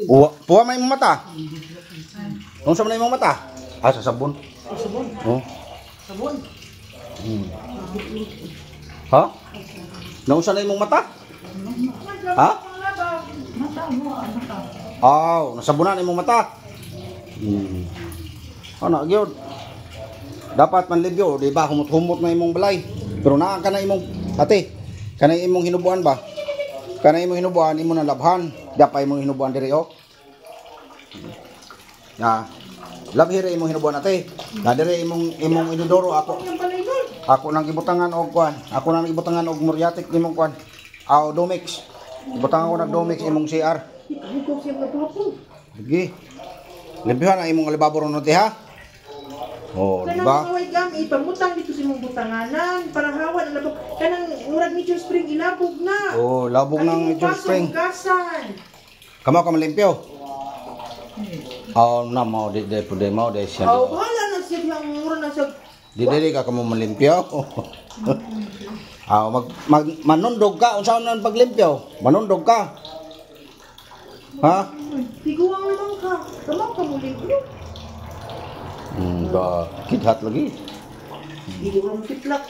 Uwa, puwa man imong mata. Unsa man imong mata? Ah, sa sabon. Sabon. Oh. Sabon. Ha? Naunsa na imong mata? Ha? Mata mo, mata. Aw, nasabunan imong mata. Ano, gyud. Dapat manlibyo, di ba? Humot-humot na imong balay. Pero naa ka na imong ate. Kanay imong hinubuan ba? Kanay imong hinubuan, imo na labhan. Dapat imong hinubuan diri oh. Na. Labhi ra imong hinubuan, ate. Na diri imong imong inodoro ako. Ang balay doon. Ako nang gibutangan og kuan. Ako nang gibutangan og muriatic nimong kuan. Aw, Domix. Gibutangan ko nag Domix imong CR. Ikaw siya nga papo. Sige. Limpyuhan ang imong alibabo ron ha. Oh, di Kanang ba? mga white gum, ipamutang dito sa imong butanganan para hawan ang labog. Kanang murag medyo spring ilabog na. Oh, labog Ang ng imong medyo baso, spring. hugasan. Kamo ka malimpyo. Oh, na mo di di pud mo di siya. Oh, bahala na siya ang mura na siya. Di di ka kamo malimpyo. Ah, mag, mag manundog ka unsa man paglimpyo? Manundog ka. Ha? Tiguang naman ka. Kamo ka muli. Ba kidhat lagi. Tiguang tiplak.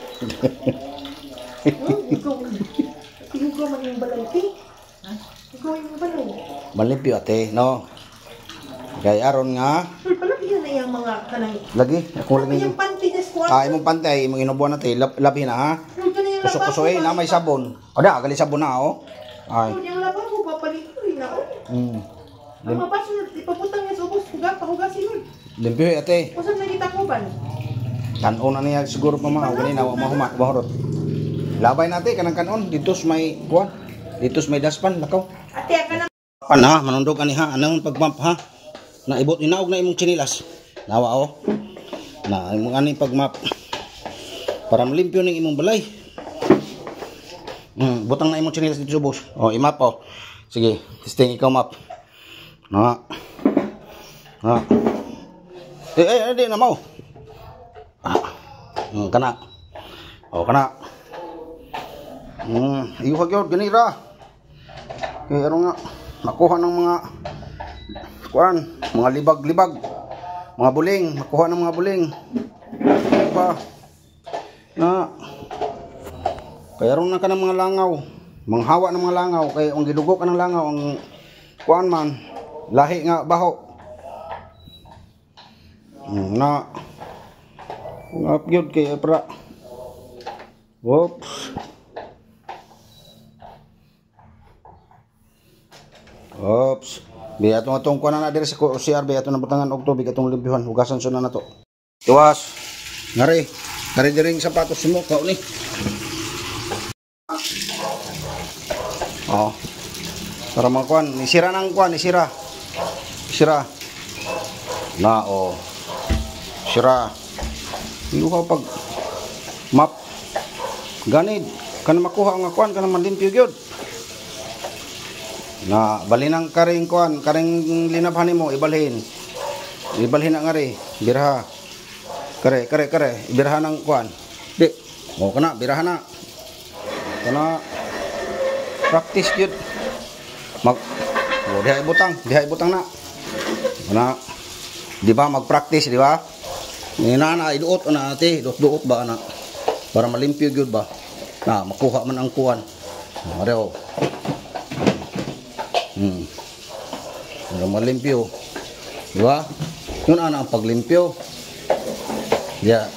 Ikaw. Ikaw man yung balay, ti. Ikaw yung balay. Malimpyo ate, no? Kay aron nga Uy, palagi na iyang mga kanang lagi ako lagi. Iyang panty na squat. Ah, imong pantay, imong inubuan ate, labi na ha. Uy, kanang Kuso-kuso eh, na may sabon. O da, gali sabon na oh. Ay. Uy, yung lababo, papalikoy na, oh. Ang mga baso, ipabutang niya sa ubos, huga, pahugasin yun. Limpyo eh, ate. Usan na kita ko ba? Kanon na niya siguro pa mga gani na wa mahuma, mahurot. Labay nate kanang kanon dito sa may kuan. Dito sa may daspan lakaw. Ate, ka na. Pan ha, manundog ani ha, anong pagmap ha. Na ibot inaog na imong tsinilas. Nawa oh. Na imong ani pagmap. Para malimpyo ning imong balay. Butang na imong tsinilas dito sa ubos. Oh, imap oh. Sige, testing ikaw map. Na. Na. Eh, eh, di na mo. Ah. Kana. Oh, kana. Iyo ka gyud ganira. Kay aron nga makuha ng mga kuan, mga libag-libag, mga buling, makuha ng mga buling. Diba? Na. Kaya aron na ka ng mga langaw, manghawa ng mga langaw kay ang gidugo ka ng langaw ang kuan man, lahi nga baho. Na. Ngap gyud kay pra. Oops. Oops. Bi atong atong kuan na diri sa CR bi atong nabutangan og tubig atong limpyuhan, hugasan sud na nato. Tuwas. Ngari. Ngari diri sapatos mo kao ni. Oh. Para mga kuan, nisira nang kuan, nisira. Sira. Na oh. Sira. Iyo ka pag map ganid kana makuha ang kuan kana malimpyo gyud. Na balinang karing kuan, karing linabhan nimo ibalhin. Ibalhin na ngari, birha. Kare kare kare, ibirha ng kuan. Di. O kana birha na. Kana practice gyud. Mag o, diha ibutang na. Kana di ba mag-practice, di ba? Ni na iduot na ate, duot-duot ba ana para malimpyo gyud ba. Na makuha man ang kuan. Areo. Para malimpyo. Di ba? Yun ana ang paglimpyo. Ya.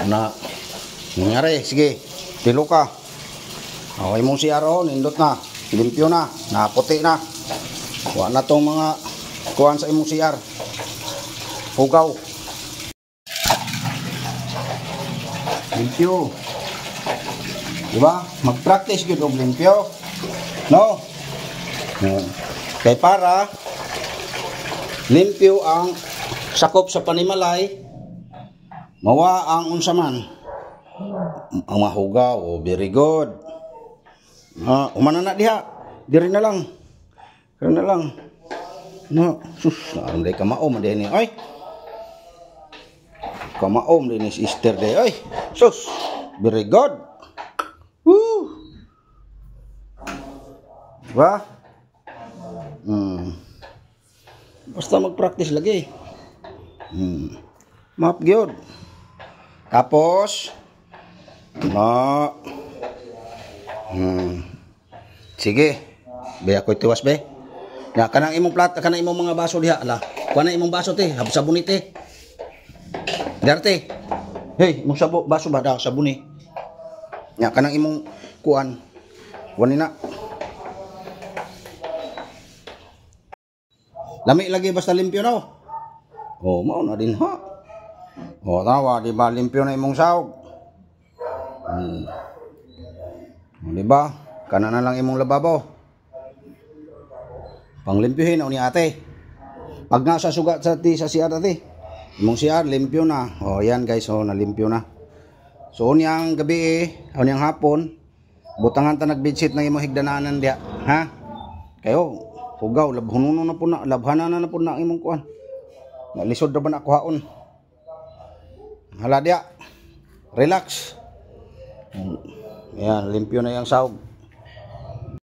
Na nangyari, sige. Tilo ka. Okay mong CR oh, nindot na. Limpyo na, naputi na. Wa na tong mga kuan sa imong CR. Hugaw. Limpyo. Diba? Mag-practice gyud og limpyo. No? Kay para limpyo ang sakop sa panimalay, mawa ang unsa man ang mahugaw. Oh, very good. Ah, umana na diha. Diri na lang. Diri na lang. No, sus, aron day kamao man ni. Ay. Kamao man ni si Easter day. Ay, sus. Very good. Woo. Ba? Basta mag-practice lagi. Map gyud. Tapos na. Sige. Be ako tiwas be. Ya kanang imong plat, kanang imong mga baso diha ala. Kuha na imong baso te, hab sabon ni te. Darte. Hey, imong sabo baso ba daw sabon ni. Ya kanang imong kuan. Kuan ni na. Lami lagi basta limpyo na. Oh, mao na din ha. Oh, tawa di ba limpyo na imong sahog. Oh, di ba? Kana na lang imong lababo. Panglimpyuhin na ni ate. Pag nasa sugat sa ti sa CR ate. Imong CR limpyo na. Oh, yan guys, oh nalimpyo na. So unyang gabi eh, unyang hapon, butangan ta nag-bedsheet ng imong higdananan diha, ha? Kayo, hugaw, labhununo na po na, labhanan na po na ang imong kuan. Nalisod ra ba na kuhaon? Hala diha. Relax. Ayan, limpyo na yung sahog.